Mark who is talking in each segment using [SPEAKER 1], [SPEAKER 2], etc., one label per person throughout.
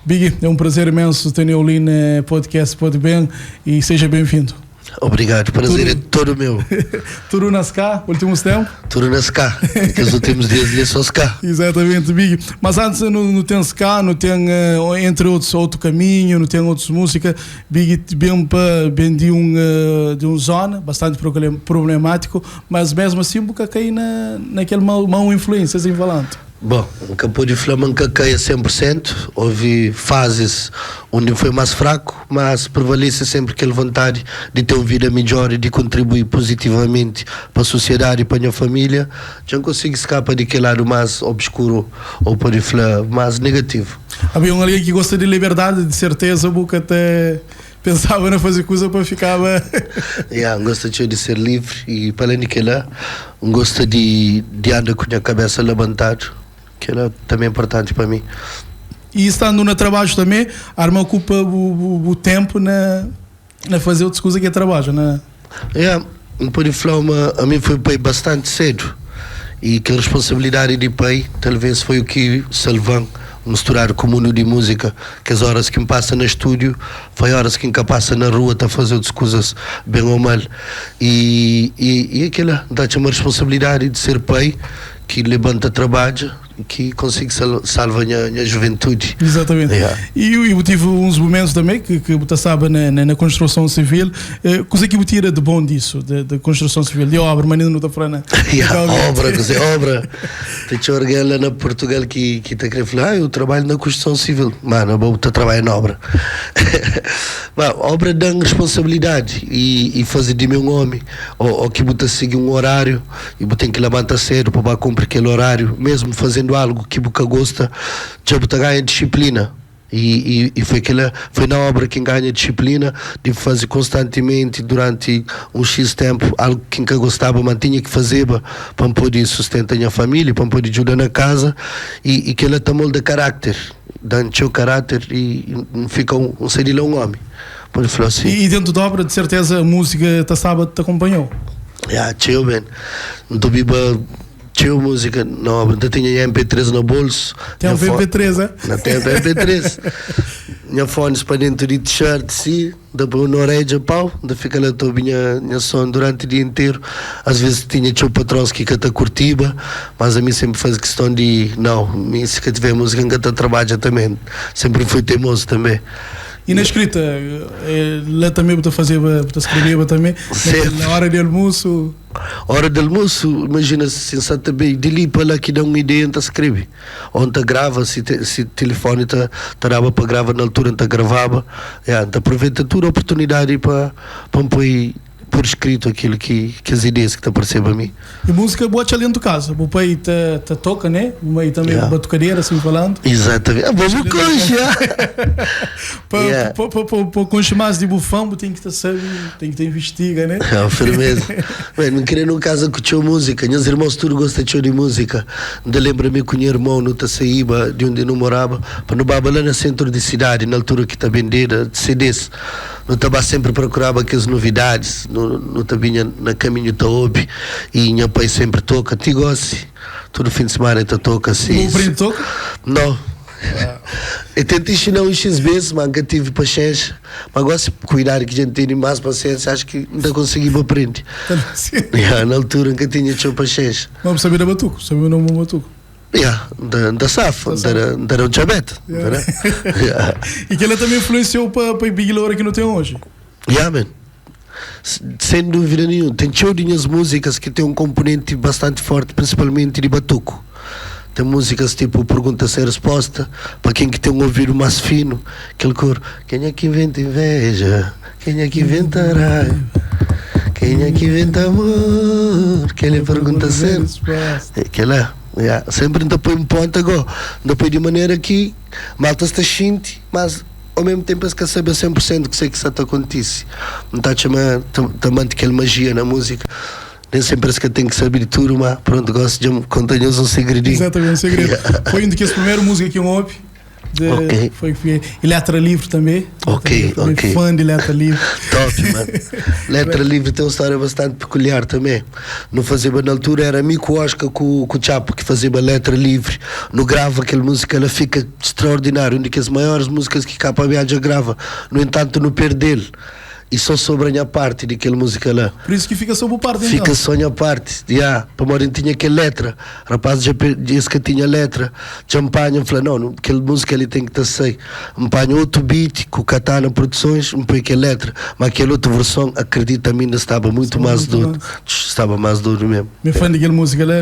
[SPEAKER 1] Biggy, é um prazer imenso ter-te ali no podcast Pode Bem e seja bem-vindo.
[SPEAKER 2] Obrigado, prazer é todo meu.
[SPEAKER 1] Tudo na SK, últimos tempos?
[SPEAKER 2] Tudo na SK, que os últimos dias ali só SK.
[SPEAKER 1] Exatamente, Big. Mas antes não, não tem SK, não tem, eh, entre outros, outro caminho, não tem outras músicas. Big bem, bem de um, eh, de um zona bastante problemático, mas mesmo assim nunca caí na, naquele mau, mau influência, assim falando.
[SPEAKER 2] Bom, o campo de Flamengo cai a 100%. Houve fases onde foi mais fraco, mas prevalece sempre aquela vontade de ter uma vida melhor e de contribuir positivamente para a sociedade e para a minha família. Já não consigo escapar daquele lado mais obscuro ou pode falar mais negativo.
[SPEAKER 1] Havia um alguém que gosta de liberdade, de certeza, boca até pensava em fazer coisa para ficar.
[SPEAKER 2] Yeah, gosto de ser livre e para além de que lá, gosto de, de andar com a cabeça levantada, que é também importante para mim.
[SPEAKER 1] E estando no trabalho também, a arma ocupa o, o, o tempo na, na fazer outras coisas que é trabalho, né?
[SPEAKER 2] Yeah, não pode falar uma, a mim foi pai bastante cedo e que a responsabilidade de pai talvez foi o que salvou misturar com o mundo de música, que as horas que me passa no estúdio foi horas que me passa na rua a fazer outras coisas bem ou mal e, e, e aquela dá-te uma responsabilidade de ser pai que levanta trabalho que consigo sal, salvar a minha, minha juventude.
[SPEAKER 1] Exatamente. Yeah. E eu, eu tive uns momentos também que, que você sabe na, na, na construção civil, eh, coisa que eu tira de bom disso, de construção civil, de obra, mas não está falando.
[SPEAKER 2] Yeah, obra, quer dizer, obra. Tem alguém lá na Portugal que que está querendo falar, ah, eu trabalho na construção civil. Mano, eu vou trabalhar na obra. Mas, obra dá responsabilidade e, e fazer de mim um homem. Ou, ou que você seguir um horário e você tem que levantar cedo para cumprir aquele horário, mesmo fazendo algo que você gosta, já você ganha disciplina. E, e, e foi, aquela, foi na obra que ganha disciplina de fazer constantemente durante um X tempo algo que nunca gostava, mas tinha que fazer para poder sustentar a minha família, para poder ajudar na casa e, e que ela te molda caráter, dá seu caráter e, e fica um, um ser um homem. Pode falar assim.
[SPEAKER 1] E, e dentro da obra, de certeza, a música tá sábado te acompanhou?
[SPEAKER 2] Yeah, tio, man. Não estou biba tinha música na obra, então tinha MP3 no bolso.
[SPEAKER 1] Tem um MP3, é?
[SPEAKER 2] Não tem MP3. Minha fones para dentro de t-shirt, sim, depois na orelha, pau, ainda fica lá a minha, minha som durante o dia inteiro. Às vezes tinha tio patrões que canta curtiba, mas a mim sempre faz questão de, não, mim se que tiver música, nunca trabalha também. Sempre fui teimoso também.
[SPEAKER 1] E na escrita, eh, lá também você fazer, você escrever também, na hora de almoço.
[SPEAKER 2] Hora de almoço, imagina se senta bem, de ali para lá que dá uma ideia, então escreve. Ou então grava, se, te, se telefone tá, tá dava para gravar na altura, então gravava. Yeah, então aproveita toda a oportunidade para para pôr por escrito aquilo que, que as ideias que te apareceram a mim.
[SPEAKER 1] E música boa te dentro de casa. O pai te, te toca, né? O pai também yeah. batucadeira, assim falando.
[SPEAKER 2] Exatamente. Ah, vamos coxa.
[SPEAKER 1] Para conhecer mais de bufão, tem que ter sabe, tem que ter investiga, né?
[SPEAKER 2] É, firmeza. Bem, não queria num casa com tinha música. Meus irmãos tudo gostam de música. Ainda lembro-me com o meu irmão no Taçaíba, de onde eu morava, para no baba lá no centro de cidade, na altura que está vendendo CDs. Não estava sempre procurava aquelas novidades, no no tabinha na caminho Taobi e meu pai sempre toca, te gosto. Todo fim de semana te toca assim.
[SPEAKER 1] O primo toca?
[SPEAKER 2] Não. Ah. Eu tentei ensinar uns X vezes, mas nunca tive paciência. Mas gosto de cuidar que a gente tem mais paciência, acho que ainda consegui aprender. Yeah, na altura nunca tinha tinha paciência.
[SPEAKER 1] Mas sabia da batuco, sabia o nome do batuco.
[SPEAKER 2] Yeah, da, da safa, da, da, da diabetes.
[SPEAKER 1] Yeah. yeah. E que ela também influenciou para para Big Loura que não tem hoje.
[SPEAKER 2] Yeah, man. Sem dúvida nenhuma. Tem de músicas que tem um componente bastante forte, principalmente de batuco. Tem músicas tipo Pergunta Sem Resposta, para quem que tem um ouvido mais fino, aquele coro. Quem é que inventa inveja? Quem é que inventa raiva? Quem é que inventa amor? Quem lhe pergunta sem resposta. Aquela, yeah. Sempre ainda põe um ponto agora. Ainda põe de maneira que malta está xinte, mas ao mesmo tempo que saber 100% que sei que isso acontece. Não está a chamar também aquela magia na música. Nem sempre que tem que saber de tudo, mas pronto, gosto de contar-nos um segredinho.
[SPEAKER 1] Exatamente, um segredo. Yeah. Foi um que a primeira música que eu ouvi. De, okay. Foi que e letra livre também.
[SPEAKER 2] Ok,
[SPEAKER 1] também
[SPEAKER 2] ok.
[SPEAKER 1] Fã de letra livre.
[SPEAKER 2] Top, mano. Letra livre tem uma história bastante peculiar também. No fazia na altura era amigo Oscar com, com o Chapo que fazia letra livre. No grava aquela música, ela fica extraordinária. Uma das maiores músicas que Capa já grava. No entanto, no perdê-lo e só sobra a minha parte daquela música lá.
[SPEAKER 1] Por isso que fica só por parte
[SPEAKER 2] Fica
[SPEAKER 1] então.
[SPEAKER 2] só a minha parte, yeah. Para morrer tinha aquela letra. Rapaz já disse que tinha letra. Champanhe, falei, não, aquela música ali tem que estar sei. Empanha outro beat com Katana Produções, me põe aquela letra. Mas aquela outra versão, acredita mim, ainda estava muito mais duro. Estava mais duro mesmo.
[SPEAKER 1] Meu fã daquela música lá,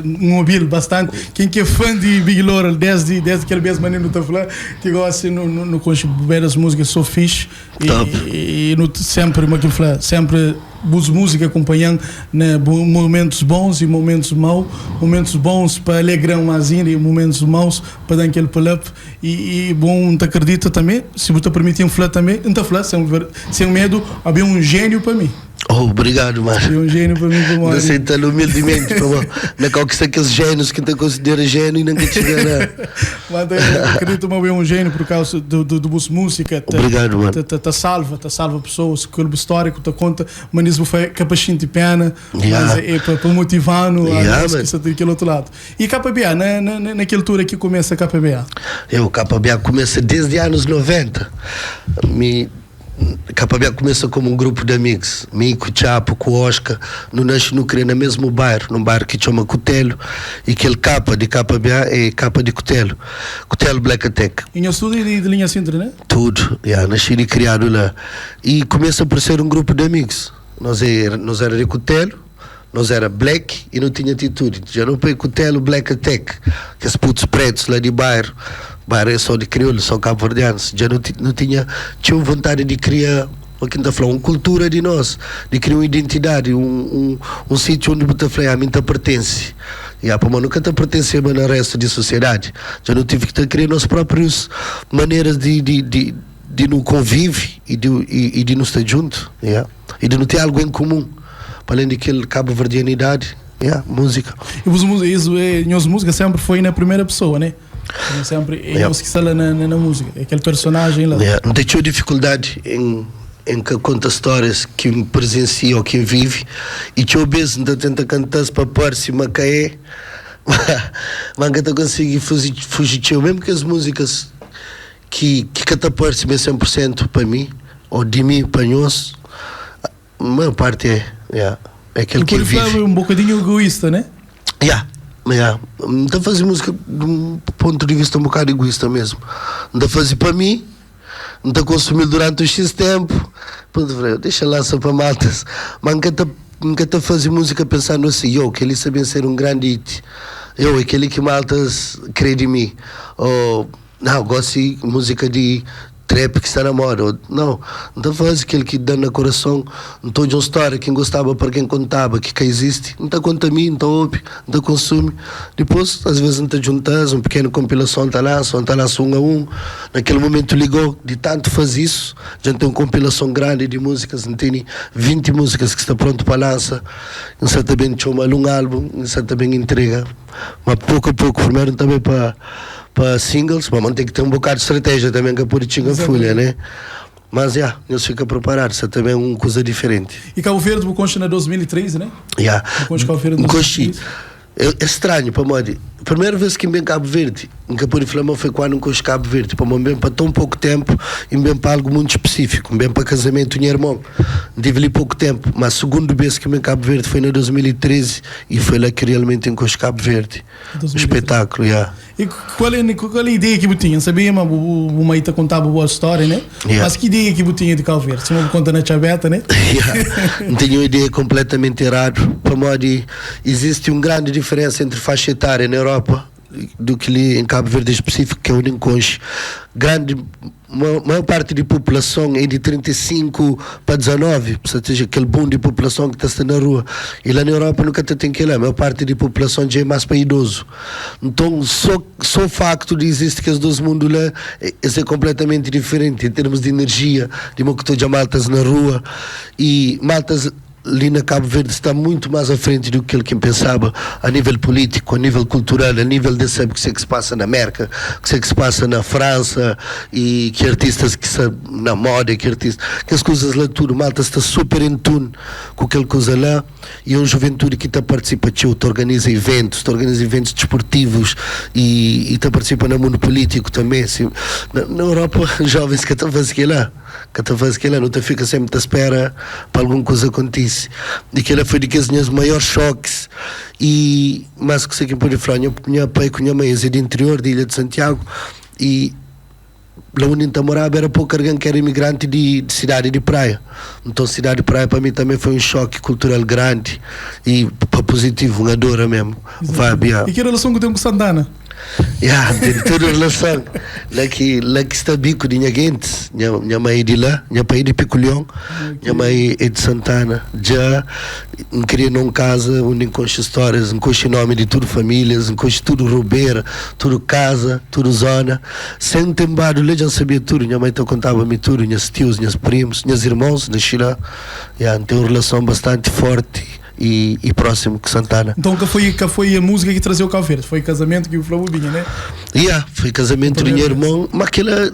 [SPEAKER 1] um ouvi bastante. Quem que é fã de Big Laurel desde, desde aquele mesmo maneiro no falando, que gosta no, no, no ver as músicas, sou fixe. E,
[SPEAKER 2] Top.
[SPEAKER 1] e, e no, sempre, como é que eu falo, sempre uso música acompanhando né, momentos bons e momentos maus, momentos bons para alegrar mais ainda e momentos maus para dar aquele pull-up. E, e bom, te acredita também, se você permitir um falar também, então falar sem, sem medo, havia um gênio para mim.
[SPEAKER 2] Oh, obrigado, mano.
[SPEAKER 1] Havia um gênio para mim, para
[SPEAKER 2] Não aceitando humildemente, para na qual que são aqueles gênios que te considera gênio e nunca chega lá.
[SPEAKER 1] Mas eu acredito que é um gênio por causa do, do, do bus música. Te,
[SPEAKER 2] Obrigado, mano.
[SPEAKER 1] Te, te, te salva, te salva pessoas, o histórico te conta, mas isso foi capachinho de pena,
[SPEAKER 2] Yeah.
[SPEAKER 1] mas é para, para motivar no
[SPEAKER 2] Yeah,
[SPEAKER 1] a
[SPEAKER 2] man.
[SPEAKER 1] que daquele outro lado. E KPBA, na, na, naquela altura que começa a KPBA?
[SPEAKER 2] Eu, KPBA começa desde anos 90. Me, KPBA começa como um grupo de amigos. Me, com o Chapo, com o Oscar, no nasce no Cre, no mesmo bairro, num bairro que chama Cutelo, e aquele capa de KPBA é capa de Cutelo. Cutelo Black Attack.
[SPEAKER 1] Em estudo de, de linha Sintra, né?
[SPEAKER 2] Tudo, yeah, nasci e criado lá. E começa por ser um grupo de amigos. Nós era, nós era de Cutelo, nós era black e não tinha atitude. Já não põe Cutelo Black Attack, que os putos pretos lá de bairro. Bairro é só de crioulo, só cabo-verdianos. Já não, não tinha, tinha vontade de criar, o que está falando, uma cultura de nós, de criar uma identidade, um, um, um sítio onde você fala, a mim te pertence. E a mas nunca te pertence no resto da sociedade. Já não tive que criar nossas próprias maneiras de, de, de, de não convive e de, e, e de não estar junto, yeah. E de não ter algo em comum. Para além daquele cabo-verdianidade, yeah, música.
[SPEAKER 1] E vos, isso, é, minhas músicas sempre foi na primeira pessoa, né? Sempre, é
[SPEAKER 2] Yeah.
[SPEAKER 1] que está lá na, na, na música, é aquele personagem lá.
[SPEAKER 2] Yeah. Não tenho dificuldade em, em que conta histórias que me presencia ou quem vive e tinha vezes não tenta cantar para pôr-se macaé mas nunca consegui fugir, fugir mesmo que as músicas que que canta pôr-se 100% para mim ou de mim para nós a maior parte é, yeah, é aquele que vive
[SPEAKER 1] é um bocadinho egoísta, né?
[SPEAKER 2] Yeah, yeah. Não está a fazer música de um ponto de vista um bocado egoísta mesmo. Não está a fazer para mim, não está a consumir durante o X tempo. Pronto, falei, deixa lá só para maltas. Mas nunca está nunca tá a fazer música pensando assim, eu, que ele sabia ser um grande hit. Eu, aquele que maltas crê de mim. Ou, não, gosto de música de trap que está na moda. Ou, não, não está fazendo aquele que dá no coração. Não estou de uma história, quem gostava para quem contava, que cá existe. Não está conta a mim, não está ouve, não está consome. Depois, às vezes, não está juntas, uma pequena compilação está lá, só está lá só um a um. Naquele momento ligou, de tanto faz isso, já tem uma compilação grande de músicas, não tem 20 músicas que está pronto para lançar. Não sei também chama um álbum, não sei também entrega. Mas pouco a pouco, primeiro também para para singles, mas tem que ter um bocado de estratégia também que pôr tinha folha, né? Mas, já, yeah, não fica preparado, isso é também uma coisa diferente.
[SPEAKER 1] E Cabo Verde, o Concha na 2013, né?
[SPEAKER 2] Yeah.
[SPEAKER 1] O Concha Cabo Verde
[SPEAKER 2] Conchi.
[SPEAKER 1] 2013.
[SPEAKER 2] É, é estranho, para mim. Primeira vez que vim Cabo Verde, em Capuri Flamão foi quando em Cabo Verde, para mim, bem para tão pouco tempo e bem para algo muito específico, bem para casamento do meu irmão. Tive ali pouco tempo, mas a segunda vez que vim Cabo Verde foi em 2013 e foi lá que realmente em Cabo Verde. Um
[SPEAKER 1] 2013.
[SPEAKER 2] espetáculo, yeah.
[SPEAKER 1] E qual é, qual é a ideia que você tinha? Sabia, mas o, o Maíta contava boa história, né?
[SPEAKER 2] Yeah.
[SPEAKER 1] Mas que ideia que você tinha de Cabo Verde? Você não conta na chabeta, né?
[SPEAKER 2] Yeah. Não tenho uma ideia completamente errada. Para mim, existe uma grande diferença entre faixa etária na Europa do que ali em Cabo Verde específico, que é o Ninconche. Grande, maior parte da população é de 35 para 19, ou seja, aquele boom de população que está na rua. E lá na Europa nunca tem que ir lá, a maior parte da população já é mais para idoso. Então, só, só o facto de existir que os dois mundos lá, é, é completamente diferente em termos de energia, de uma que estou já maltas na rua e maltas. li na Cabo Verde sta muito mais à frente do que aquilo que pensava a nível político, a nível cultural, a nível de saber o que é que se passa na América, o que é que se passa na França e que artistas que são na moda, que artistas, que as coisas lá tudo, malta está super em tune com aquela coisa lá e é uma juventude que está participa, te organiza eventos, te organiza eventos desportivos e está participa no mundo político também. Assim, na Europa, jovens que estão fazendo lá, que estão fazendo lá, não te fica sempre à espera para alguma coisa acontecer. E que ela foi de que os meus maiores choques e mas que sei quem pode falar, minha pai com minha mãe é do interior da Ilha de Santiago e lá onde eu morava era pouco alguém que era imigrante de cidade de praia. Então cidade de praia para mim também foi um choque cultural grande e para positivo, uma dor mesmo. Vai, Bia.
[SPEAKER 1] E que relação que tem com Santana?
[SPEAKER 2] Yeah, tem toda relação. Lá que está bico de minha gente, minha mãe é de lá, minha pai é de Picolhão, okay. Minha mãe é de Santana. Já me queria numa casa onde encosto histórias, encosto nome de tudo famílias, encosto tudo rubeira, tudo casa, tudo zona. Sem tembado, lá já sabia tudo. Minha mãe então contava-me tudo, minhas tios, minhas primos, minhas irmãos, nasci lá. Yeah, tem uma relação bastante forte e próximo que Santana.
[SPEAKER 1] Então que foi a música que trazeu o Cabo Verde? Foi casamento que o Flávio Binha, né?
[SPEAKER 2] Yeah, foi casamento do meu irmão, mas aquela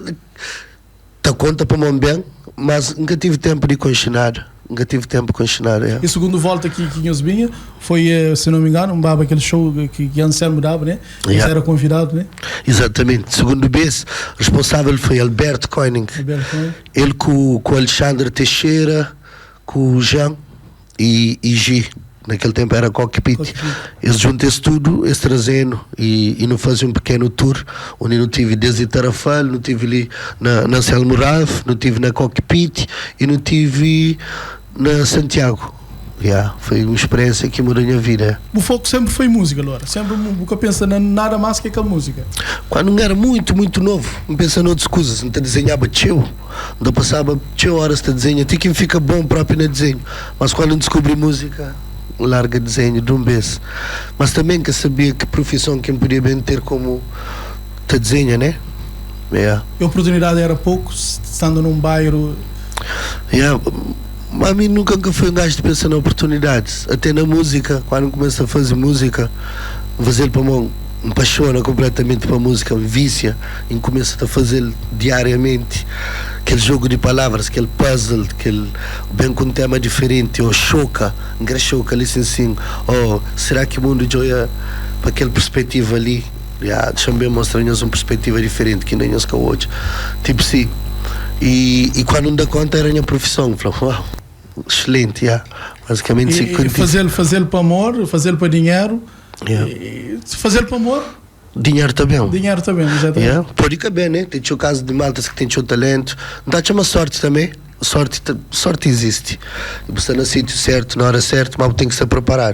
[SPEAKER 2] tá conta para mim bem, mas nunca tive tempo de conchinar. Nunca tive tempo de conchinar. Yeah.
[SPEAKER 1] E segundo volta aqui que Inhos Binha foi, se não me engano, um baba aquele show que Anselmo dava, né? Yeah. Era convidado, né?
[SPEAKER 2] Exatamente. Segundo vez, responsável foi Alberto Koenig.
[SPEAKER 1] Alberto Koenig.
[SPEAKER 2] Ele com Alexandre Teixeira, com o Jean e G, naquele tempo era Cockpit. Eles juntam-se tudo, eles trazendo e não faziam um pequeno tour, onde não tive desde Tarrafal, não tive ali na Anselmo Ralph, não tive na Cockpit e não tive na Santiago. Yeah, foi uma experiência que mudou a minha vida.
[SPEAKER 1] O foco sempre foi música, Laura. Sempre nunca pensa na nada mais que a música.
[SPEAKER 2] Quando não era muito, muito novo, não pensa noutras coisas, não te desenhava teu, não passava teu horas te desenho, até que fica bom próprio no desenho. Mas quando descobri música, larga desenho de um vez. Mas também que sabia que profissão que podia bem ter como te desenha, né? Yeah.
[SPEAKER 1] E a oportunidade era pouco, estando num bairro.
[SPEAKER 2] Yeah. A mim nunca foi um gajo de pensar na oportunidades, até na música, quando começo a fazer música, fazer para mim, me apaixona completamente para a música, me vicia, e começo a fazer diariamente aquele jogo de palavras, aquele puzzle, aquele bem com um tema diferente, ou choca, um choca ali assim, ou será que o mundo joia para aquela perspectiva ali? Yeah, deixa-me bem mostrar-nos uma perspectiva diferente que nem nós que hoje. Tipo sim. E quando não dá conta era a minha profissão, falei, uau, excelente, yeah. Basicamente
[SPEAKER 1] e fazê-lo para amor, fazê-lo para dinheiro, yeah. E fazê-lo para amor,
[SPEAKER 2] dinheiro também.
[SPEAKER 1] Dinheiro também, exatamente.
[SPEAKER 2] Yeah. Pode caber, né? Tem o caso de maltas que tem seu talento, dá-te uma sorte também. Sorte existe. Você está no sítio certo, na hora certa, mas tem que se preparar.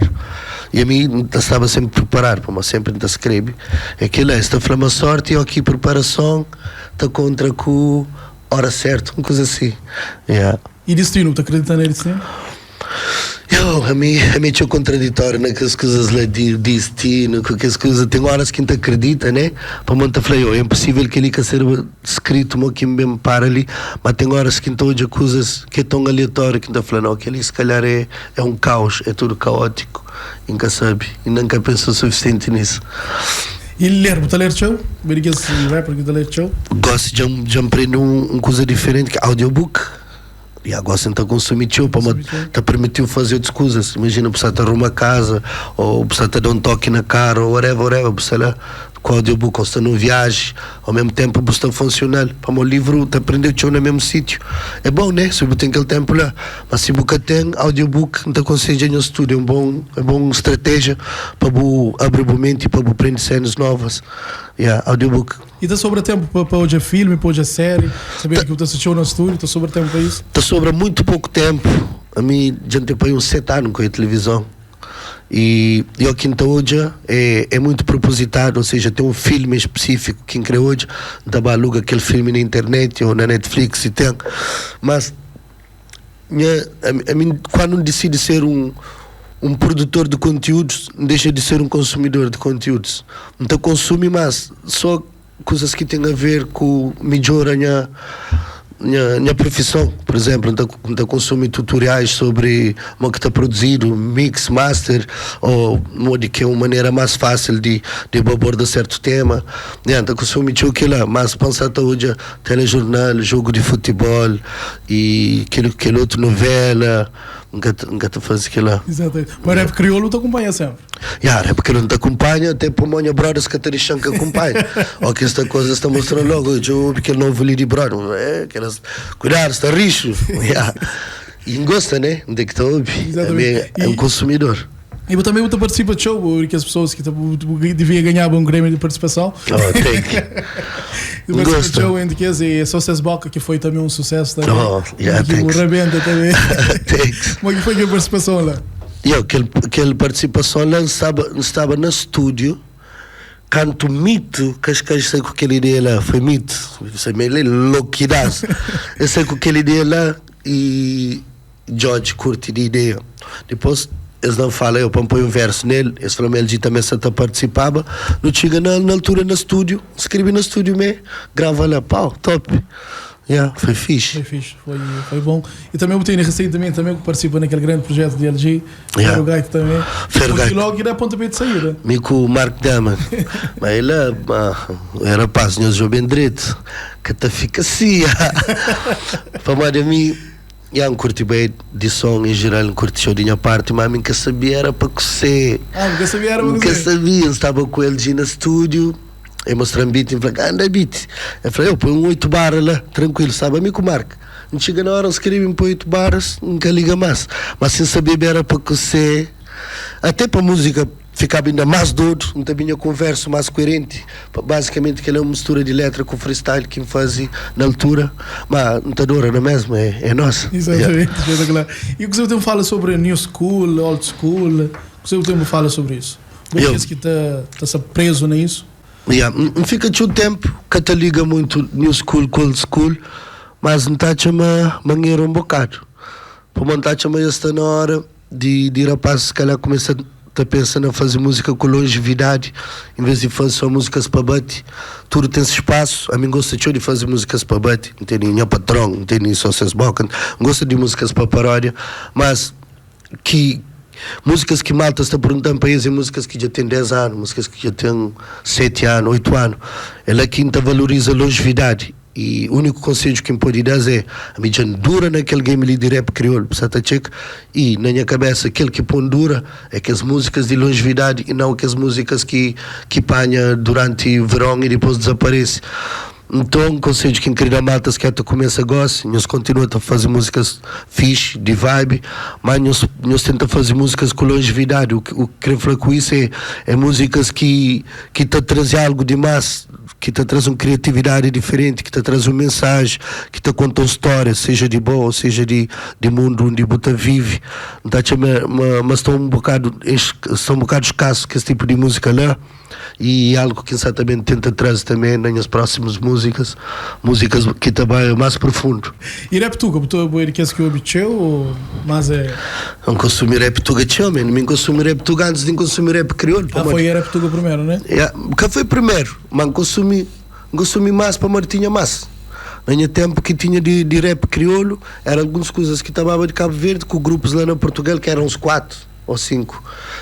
[SPEAKER 2] E a mim estava sempre a preparar, como sempre não escreve. Aquilo é, esta foi uma sorte e aqui preparação está contra com hora certa, uma coisa assim. Yeah.
[SPEAKER 1] E destino, tu acredita nele destino?
[SPEAKER 2] Eu, a mim é contraditório naquelas coisas lá de destino, com aquelas coisas, tem horas que não acredita, né? Para montar falei, é impossível que ele que ser escrito, mas que me para ali, mas tem horas que então de coisas que estão aleatórias, que não falando, não, aquele se calhar é um caos, é tudo caótico, nunca sabe, e nunca pensou o suficiente nisso.
[SPEAKER 1] E ler, você ler show? Ver que esse rapper que ler show?
[SPEAKER 2] Gosto de aprender uma coisa diferente, que é audiobook. E agora você está consumir tio para te permitir fazer outras coisas. Imagina, você está arrumar casa, ou você está dando um toque na cara, ou whatever, você lá com o audiobook, ou você não viaja, ao mesmo tempo você está funcional. Para o livro, te aprender tio no mesmo sítio. É bom, né? Se você tem aquele tempo lá. Mas se você tem audiobook, não te aconselho no estúdio. É bom estratégia para abrir a mente e para aprender cenas novas. Yeah, audiobook.
[SPEAKER 1] E está sobra tempo para hoje filme, para hoje série? Saber que você assistiu no estúdio, está sobra tempo para isso?
[SPEAKER 2] Está sobra muito pouco tempo. A mim, já tem uns 7 anos com a televisão. E o que então hoje é muito propositado, ou seja, tem um filme específico que quem hoje, dá aluga aquele filme na internet ou na Netflix e tem. Mas a mim, quando decide ser um produtor de conteúdos, deixa de ser um consumidor de conteúdos. Então consome, mas só coisas que têm a ver com melhora minha. Nha, nha profissão, por exemplo, N ta consumi tutoriais sobre mo ki ta produzido, mix, master, ou modi ki é un manera más fácil di di bu aborda certo tema. Yeah, N ta consumi txeu kila, mas pa N sa ta odja telejornal, jogo di futebol e kel kel otu novela, N ka N ka ta faze kila.
[SPEAKER 1] Exatamente. Mas rap crioulo ta acompanha sempre.
[SPEAKER 2] Ya, rap crioulo N ta acompanha, até pamo nha brothers ka ta dixan ka acompanha. Ó ki sta coisa sta mostrando logo, dja obi kel novo li di brother, eh, kelas, cuidado, sta rixo. Ya. E N gosta, né? N ten ki ta obi. Ami é un consumidor.
[SPEAKER 1] E bu também bu ta participa txeu, bu di kes pessoas ki ta bu, bu devia ganhaba um grêmio de participação.
[SPEAKER 2] Oh, thank you.
[SPEAKER 1] Bu participa txeu entre kes e só ses boca que foi também um sucesso também.
[SPEAKER 2] Oh, yeah,
[SPEAKER 1] que bu
[SPEAKER 2] thanks.
[SPEAKER 1] rebenta também.
[SPEAKER 2] Thanks.
[SPEAKER 1] Como é que foi aquela participação lá?
[SPEAKER 2] Yo, kel, kel participação lá, N staba, N staba na estúdio, kantu Mito, Cascais sai ku kel ideia lá, foi Mito, sai meio louquidaço. El sai ku kel ideia lá e George curti di ideia. Dipôs es dan fala eu pa N poi un versu nel, es fla ma LG també sa ta participaba. Nu txiga na na altura na stúdiu, N skribi na stúdiu mé, grava lá, pau, top. Yeah, foi fixe.
[SPEAKER 1] Foi fixe, foi, foi bom. E também botei recentemente também que participa naquele grande projeto de LG,
[SPEAKER 2] Yeah.
[SPEAKER 1] Ferro Gaito também.
[SPEAKER 2] Ferro
[SPEAKER 1] Porque
[SPEAKER 2] Gaito.
[SPEAKER 1] logo irá pontapé de saída.
[SPEAKER 2] Mi ku Mark Dama. Mas ele é, ah, é rapaz, nhos joga bem direito. Que ta fica assim. Pamodi mi, ya, N curti bem di som em geral, N curti show di nha parte, mas mi nka sabia era pa kusé.
[SPEAKER 1] Ah, nunca sabia era pa
[SPEAKER 2] Nka
[SPEAKER 1] kusé.
[SPEAKER 2] sabia, N staba ku LG na stúdio, el mostra-m beat, N fla, ganda beat. El fla, eu põe um 8 barra lá, tranquilo, staba mi ku Mark. N txiga na hora, N skrebe, N põe 8 barras, N ka liga más. Mas si N sabeba era pa kusé, até pa múzika fikaba inda más dodu, N ta binha ku un versu más kuerenti. Bazikamenti kel é un mistura di letra ku freestyle ki N faze na altura, ma N ta adora na mesmu, é é nos.
[SPEAKER 1] Exatamente, espetacular. E o que você tem fala sobre new school, old school? O que você tem fala sobre isso?
[SPEAKER 2] Eu-
[SPEAKER 1] Vocês que tá tá sa preso nisso?
[SPEAKER 2] Yeah, N fika txeu tempu ka ta liga muito new school ku old school, mas N ta atxa ma ma N era un bokadu. Pamodi N ta atxa ma dja sta na hora di di rapazis se kalhar kumesa ta pensa na faze múzika ku lonjevidadi en vez di faze só múzikas pa bate. Tudu ten se spasu. Ami N gosta txeu di faze múzikas pa bate, N tene Nha Patron, N tene Só Ses Boka, N gosta di múzikas pa paródia, mas ki múzikas ki malta sta pergunta-m pa es é múzikas ki dja ten 10 anu, múzikas ki dja ten 7 anu, 8 anu. É la ki N ta valoriza lonjevidadi. E úniku konsedju ki N pode da-s é, ami dja N dura na kel game li di rap kriolu, bu sa ta txeka? E na nha kabesa kel ki po-m dura é kes múzikas di lonjevidadi e nau kes múzikas ki ki panha duranti veron e dipôs dizaparese. Nton, konsedju ki N kre da maltas ki ata kumesa gosi, nhos kontinua ta faze múzikas fixi, di vibe, má nhos nhos tenta faze múzikas ku lonjevidadi. U ki kre fla ku isu é é múzikas ki ki ta traze algu di más. ki ta traze un kriatividadi diferenti, ki ta traze un mensaji, ki ta konta un stória, seja di bo ou seja di di mundu undi bu ta vive. N ta atxa ma ma ma sta un bokadu sta un bokadu skasu kes tipu di múzika la i e algu ki N sa ta ben tenta traze tanbe na nhas prósimus múzikas, múzikas ki ta bai más profundu.
[SPEAKER 1] E rap tuga, bu ta bu é di kes ki obi txeu ou más é?
[SPEAKER 2] N konsumi rap tuga txeu, man. Mi N konsumi rap tuga antis di N konsumi rap kriolu.
[SPEAKER 1] Ah, foi rap tuga primeru, né?
[SPEAKER 2] Yeah, ka foi primeru, ma N konsumi, N konsumi más pamodi tinha más. Na nha ténpu ki tinha di, di rap kriolu, era alguns kuzas ki ta baba di Kabu Verdi ku grupus la na Portugal ki era uns 4 ô 5.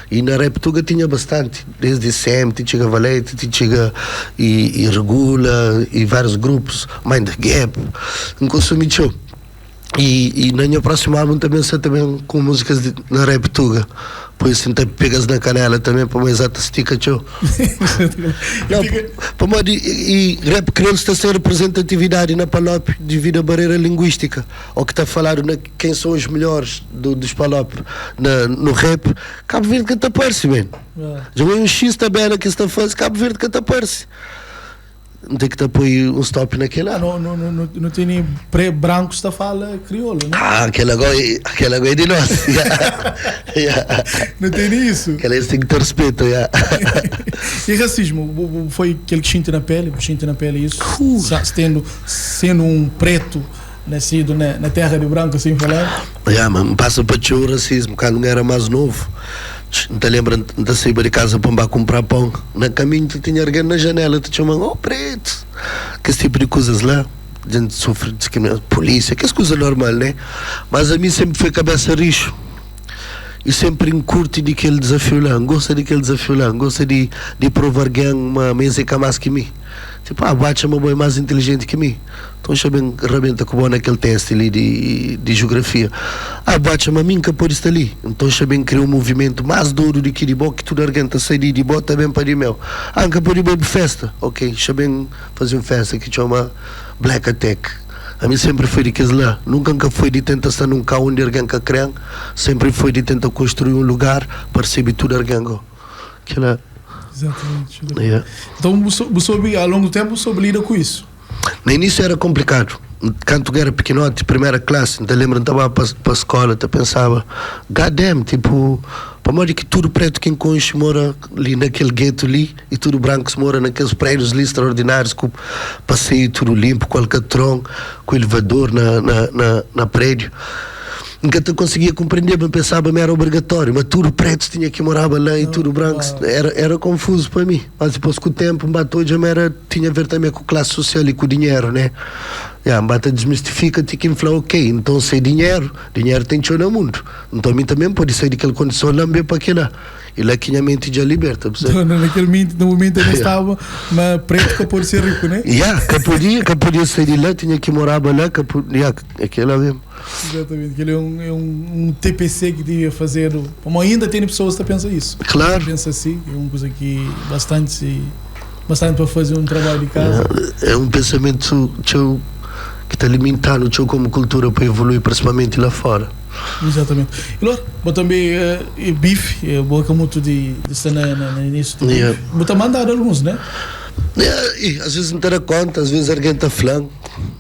[SPEAKER 2] I na rap tuga tinha bastanti, desdi Sem ti txiga Valete, ti txiga i, i Regula, i várius grupus, Mind the Gap. N konsumi txeu. E, e na nha próximo álbum também sa também com músicas de, na rap tuga. Por isso tenta pegas na canela também para mais ata estica txeu. Não, pamodi e, e rap crioulo está sem representatividade na Palop devido à barreira linguística. Ou que está falado na quem são os melhores do, dos Palop na, no rap, Cabo Verde que te aparece, man. Já um X tabela que está fazendo, Cabo Verde que te aparece. N ten ki ta poi un stop na kela.
[SPEAKER 1] No, no, no, no, no tene pre brancos ta fala crioulo, né?
[SPEAKER 2] Ah, aquela agora, aquela agora é de nós. Yeah. Yeah.
[SPEAKER 1] Não tem isso.
[SPEAKER 2] Aquela eles têm que ter respeito. Yeah.
[SPEAKER 1] E racismo, foi aquele que sente na pele, sente na pele isso, sendo, sendo um preto nascido na, na terra de branco, assim falar.
[SPEAKER 2] Yeah, mano, passa para o racismo quando era mais novo. Não te lembra, não te saía de casa para comprar pão. Na caminho tu tinha alguém na janela, te chamando, oh preto. Que esse tipo de coisas lá. Gente sufre discriminação, polícia, kes kuza normal, né? Mas ami sempre foi cabeça rixo e sempre n'curti di kel desafio lá, n'gosta di kel desafio lá, n'gosta di di prova arguen ma ma es é ka más ki mi. Tipo, ah, bu atxa ma bo é más inteligente ki mi? Então xa ben rabenta ku bo na kel teste li di di geografia. Ah, bu atxa ma mi n'ka pode sta li? Então xa ben kria un movimento más dodu di ki di bo ki tudu arguen ta sai di di bo ta ben pa di meu. Ah, n'ka pode bai bu festa? Ok, xa ben faze un festa ki txoma Black Attack. Ami sempri foi di kes la. Nunka N ka foi di tenta sta nun kau undi argen ka kre-m. Sempri foi di tenta konstrui un lugar pa resebe tudu argen go. Kila.
[SPEAKER 1] Exatamente. Yeah. Então, bu, bu soube, ao longo do tempo, bu soube lida ku isso?
[SPEAKER 2] Na início era complicado. Kantu N era pikinoti, primera klasi, N ta lembra N ta baba pa, pa skola, ta pensaba, God damn, tipo, pamodi ki tudu pretu ki N konxe mora li na kel getu li? E tudu brankus mora na kes prédius li straordinárius ku paseiu tudu linpu, ku alkatron, ku elevador na, na, na, na prédiu. N ka ta konsigia konprendeba, N pensaba ma éra obrigatóriu, ma tudu prétus tinha ki moraba la i tudu brankus. Éra, éra konfuzu pa mi. Mas dipôs ku ténpu N ba ta odja ma éra, tinha ver tanbê ku klasi sosial i ku dinheru, né? Ya, N ba ta dismistifika ti ki N fla, ok, nton se dinheru, dinheru ten txeu na mundu. Nton mi tanbê N pode sai di kel kondison la N ben pa kila. E la ki nha menti dja liberta, bu sabe?
[SPEAKER 1] Na naquele momento, no momento eu não estava, mas preto ka pode ser rico, né?
[SPEAKER 2] Ya, ka podia, ka podia sair di la, tinha ki moraba la, ka podia, ya, é kela mesmo.
[SPEAKER 1] Exatamente, aquele é um, é um, um TPC que devia fazer. Como ainda tem pessoas que pensam isso.
[SPEAKER 2] Claro.
[SPEAKER 1] Pensa assim, é uma coisa que bastante, bastante para fazer um trabalho de casa.
[SPEAKER 2] É um pensamento txeu que ta limitando txeu como cultura pa evolui, principalmente lá fora.
[SPEAKER 1] Exatamente. E lor, bo tambe e beef, bo ka mutu di, di sta na, na, na início di beef. Yeah. Bo ta mandado alguns, né?
[SPEAKER 2] Yeah, e às vezes não ta da conta, às vezes alguém ta flan,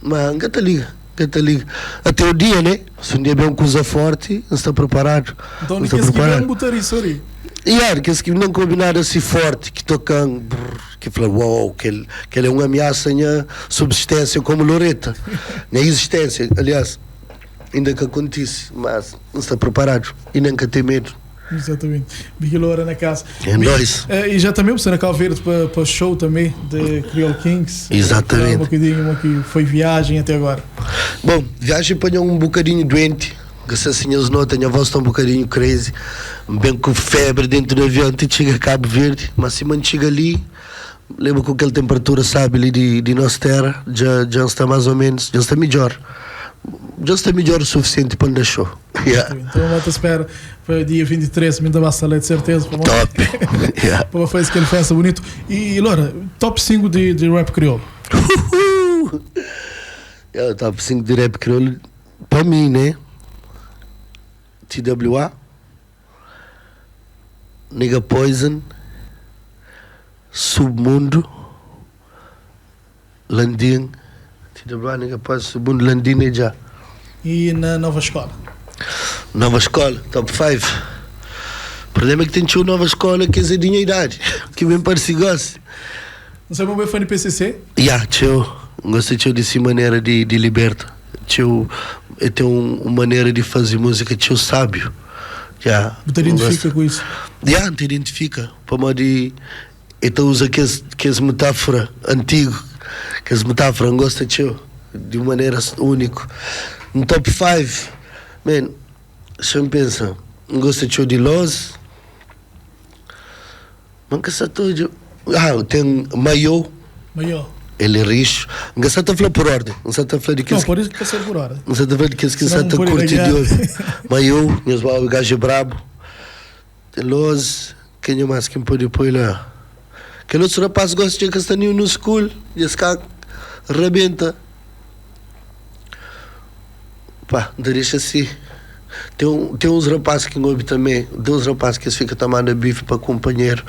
[SPEAKER 2] mas nka ta liga, nka ta liga. Até o dia, né? Se um dia bem um coisa forte, não está preparado.
[SPEAKER 1] Então,
[SPEAKER 2] Não
[SPEAKER 1] de
[SPEAKER 2] está
[SPEAKER 1] kes ki
[SPEAKER 2] preparado.
[SPEAKER 1] ben, bu ta ri, sorri.
[SPEAKER 2] Yeah, kes ki não combinado assim forte, que tocam, brrr, que fala, uau, que que é uma ameaça à minha subsistência como Loreta, na existência, aliás. Inda ka kontise, mas N sta preparadu i nen ka ten medu.
[SPEAKER 1] Exatamente. Big Loura na casa.
[SPEAKER 2] É nóis.
[SPEAKER 1] E já também você na Cabo Verde para pa show também de Creole Kings.
[SPEAKER 2] Exatamente.
[SPEAKER 1] Um bocadinho como que foi viagem até agora.
[SPEAKER 2] Bom, viagem apanhou um bocadinho doente. Que se assim eles notam, a voz está um bocadinho crazy. Bem com febre dentro do avião, até chega a Cabo Verde. Mas se man chega ali, lembro com aquela temperatura, sabe, ali de, de nossa terra, já, já está mais ou menos, já está melhor. Já está melhor o suficiente para andar show. Yeah.
[SPEAKER 1] Então, vamos espera para dia 23, me dá bastante de certeza. Para
[SPEAKER 2] Top. Yeah.
[SPEAKER 1] Para fazer aquele festa bonito. E, Laura, top 5 de, de rap crioulo.
[SPEAKER 2] Uhul. Yeah, top 5 de rap crioulo, para mim, né? TWA, Nigga Poison, Submundo, Landim, TWA, Nigga Poison, Submundo, Landim e já.
[SPEAKER 1] E na nova escola.
[SPEAKER 2] Nova escola, top 5. O problema é que tem tio nova escola que é de minha idade, que bem parece gosta.
[SPEAKER 1] Não sei como é fã de PCC?
[SPEAKER 2] Yeah, tio, gosto tio dessa maneira de, de liberta. Tio, eu tenho um, uma maneira de fazer música, tio sábio. Yeah,
[SPEAKER 1] Você identifica com isso?
[SPEAKER 2] Yeah, te identifica. Para de então usa aqueles aqueles metáfora antigo, aqueles metáfora gosta tio, de uma maneira único. No top 5, man, se eu pensa, gosta tio de Loz. Manca sa tudo. Ah, tem Maiô.
[SPEAKER 1] Maiô.
[SPEAKER 2] Ele é richo. Não sei falar por ordem. Não sei falar de que.
[SPEAKER 1] Não, por isso que ser por ordem.
[SPEAKER 2] Não sei falar de que que está curte de hoje. Maiô, meus o gajo brabo. Loz, quem é mais quem pode pôr lá? Aquele outro rapaz gosta de castanho no school. E esse cara rebenta. Pá, não deixa assim. Tem, um, tem uns rapazes que engolbe também. Tem uns rapazes que eles ficam tomando bife para companheiro.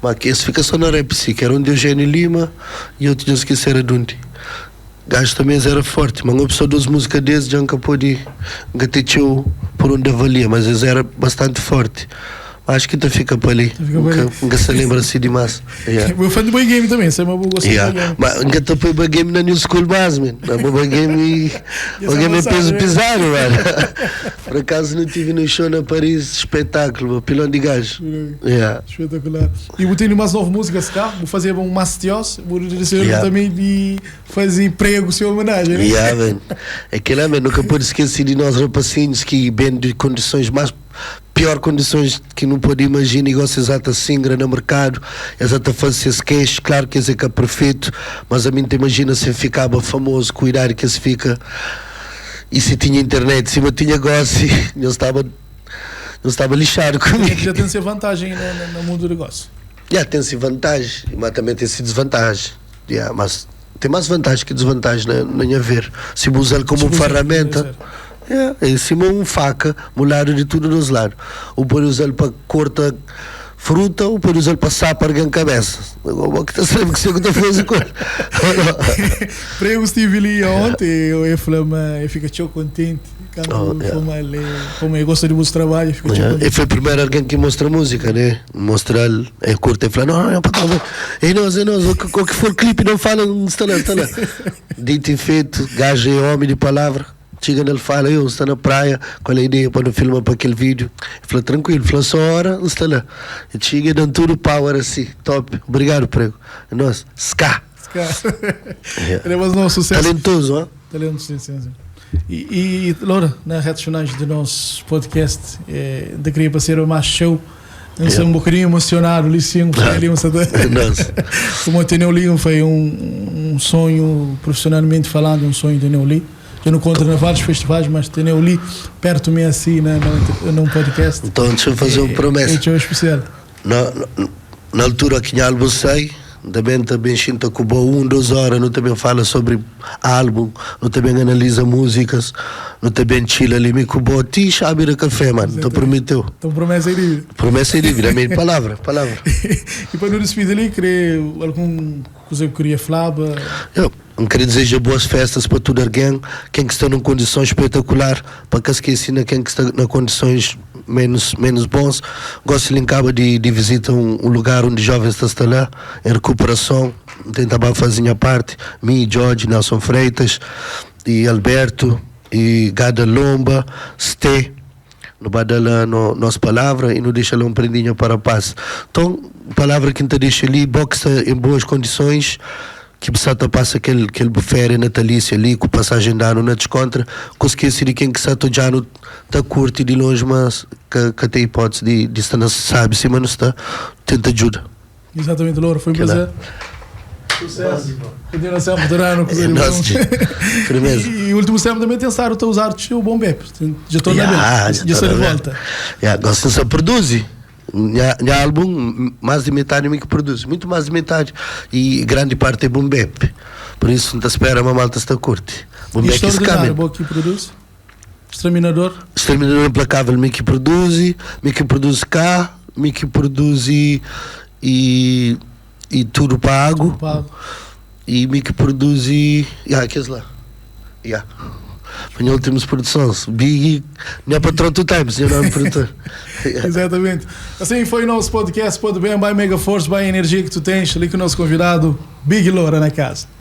[SPEAKER 2] Mas que esse fica só na rap, que era um de Eugênio Lima e outro de esqueci era de onde. Gajo também era forte, mas uma pessoa duas músicas desses já nunca pôde gateou por onde avalia, mas eles era bastante forte. Acho que ta fica pa li. Nka sa lembra assim demais.
[SPEAKER 1] Yeah. Bo fã de boy game também, sei mas bo gosta
[SPEAKER 2] yeah. de boy game. Mas nka ta poi boy game na new school mais, man. Na boy game, boy game é peso pesado, mano. Por acaso não tive no show na Paris, espetáculo, pilão de gajo.
[SPEAKER 1] Yeah. Espetacular. E vou ter mais nova música se cá, vou fazer um mastios, vou dizer yeah. também de fazer prego sua homenagem.
[SPEAKER 2] Né? Yeah, man. É que lá, man, nunca pode esquecer de nós rapacinhos que bem de condições mais pior condições que não pode imaginar, igual se exata singra no mercado, exata fazer esse queixo, claro que esse é que é perfeito, mas a mim te imagina se ficava famoso, cuidar que se fica, e se tinha internet, se não tinha negócio, eu estava eu estava lixado comigo.
[SPEAKER 1] Já tem-se vantagem no, no mundo do negócio.
[SPEAKER 2] Yeah, tem-se vantagem, mas também tem-se desvantagem. Yeah, mas tem mais vantagem que desvantagem na, na minha ver. Se usar como ferramenta. Yeah, é em cima um faca, molhado de tudo dos lados. Ou pode usar para cortar fruta, ou pode usar para sapar alguém cabeça. O que está sabendo que você está fazendo com
[SPEAKER 1] Para eu estive ali ontem, eu falei, eu fico tão contente. Quando oh, yeah. como ele, como eu gosto de vosso trabalho, fico
[SPEAKER 2] yeah. E foi primeiro alguém que mostra música, né? Mostra, é curta e fala, não, não, patrão, é nós, é nós, o que, o que for clipe não fala, não está lá, está lá. Dito e feito, gajo é homem de palavra. Chega nele fala, eu estou na praia, qual é a ideia para não filmar para aquele vídeo? Ele falou, tranquilo, falou só hora, está lá. E chega dando tudo power assim, top. Obrigado, prego. É nós, ska.
[SPEAKER 1] Ska. Yeah. Ele é mais um sucesso.
[SPEAKER 2] Talentoso, hein?
[SPEAKER 1] Talentoso, sim, sim, sim. E, e Laura, na redes finais do nosso podcast, é, de queria ser o mais show. Eu sou um bocadinho emocionado, ali sim, ali um Como ter ali foi um, um sonho, profissionalmente falando, um sonho de ali. Eu não conto em vários festivais, mas tenho ali perto de mim assim, na, na, num podcast.
[SPEAKER 2] Então, deixa eu fazer uma promessa.
[SPEAKER 1] É, é especial.
[SPEAKER 2] Na, na, na altura que álbum sai, também também sinto que um, 2 horas, não também fala sobre álbum, não também analisa músicas, não também chila ali, me cubou, ti sabe café, mano, então prometeu.
[SPEAKER 1] Então promessa é dívida.
[SPEAKER 2] Promessa é dívida, minha palavra, palavra.
[SPEAKER 1] E para não despedir ali, queria algum coisa que queria falar?
[SPEAKER 2] Eu, eu queria desejar boas festas para todo alguém, quem que está numa condição espetacular, para que esqueci quem que está na condições menos menos bons. Gosto de linkar de visitar um lugar onde jovens estão lá, em recuperação, tentar fazer a parte, mim, Jorge, Nelson Freitas e Alberto e Gada Lomba, Ste, no badala no nossa palavra e não deixa lá um prendinho para a paz. Então, palavra que te deixa ali, boxa em boas condições, que pessoa passa aquele aquele férias natalícia ali, com passagem de ano na descontra, consegui de quem que está já no está curto e de longe, mas que, que tem hipótese de estar na sabe, se mas não está, tenta ajuda.
[SPEAKER 1] Exatamente, Louro, foi um prazer. Sucesso. Continuação, futurano, coisa
[SPEAKER 2] Firmeza.
[SPEAKER 1] E, e o último sempre também tem estado a usar o Bom Bep. Já estou na yeah, já estou de volta.
[SPEAKER 2] Yeah, gosto só produzir. Minha, minha álbum, mais de metade me que produz, muito mais de metade. E grande parte é Boom Bap. Por isso, não te espera, uma malta está curte.
[SPEAKER 1] Boom Bap é que produz? Exterminador?
[SPEAKER 2] Exterminador Implacável, me que produz, me que produz cá, me que produz e, e, e tudo pago. Tudo pago. E me que produz e. Yeah, aqueles lá. Yeah. Minha últimas produções. Big, minha patrão two times, meu nome produtor.
[SPEAKER 1] Exatamente. Assim foi o nosso podcast. Pode bem, by Mega Force, by a energia que tu tens. Ali com o nosso convidado, Big Loura na casa.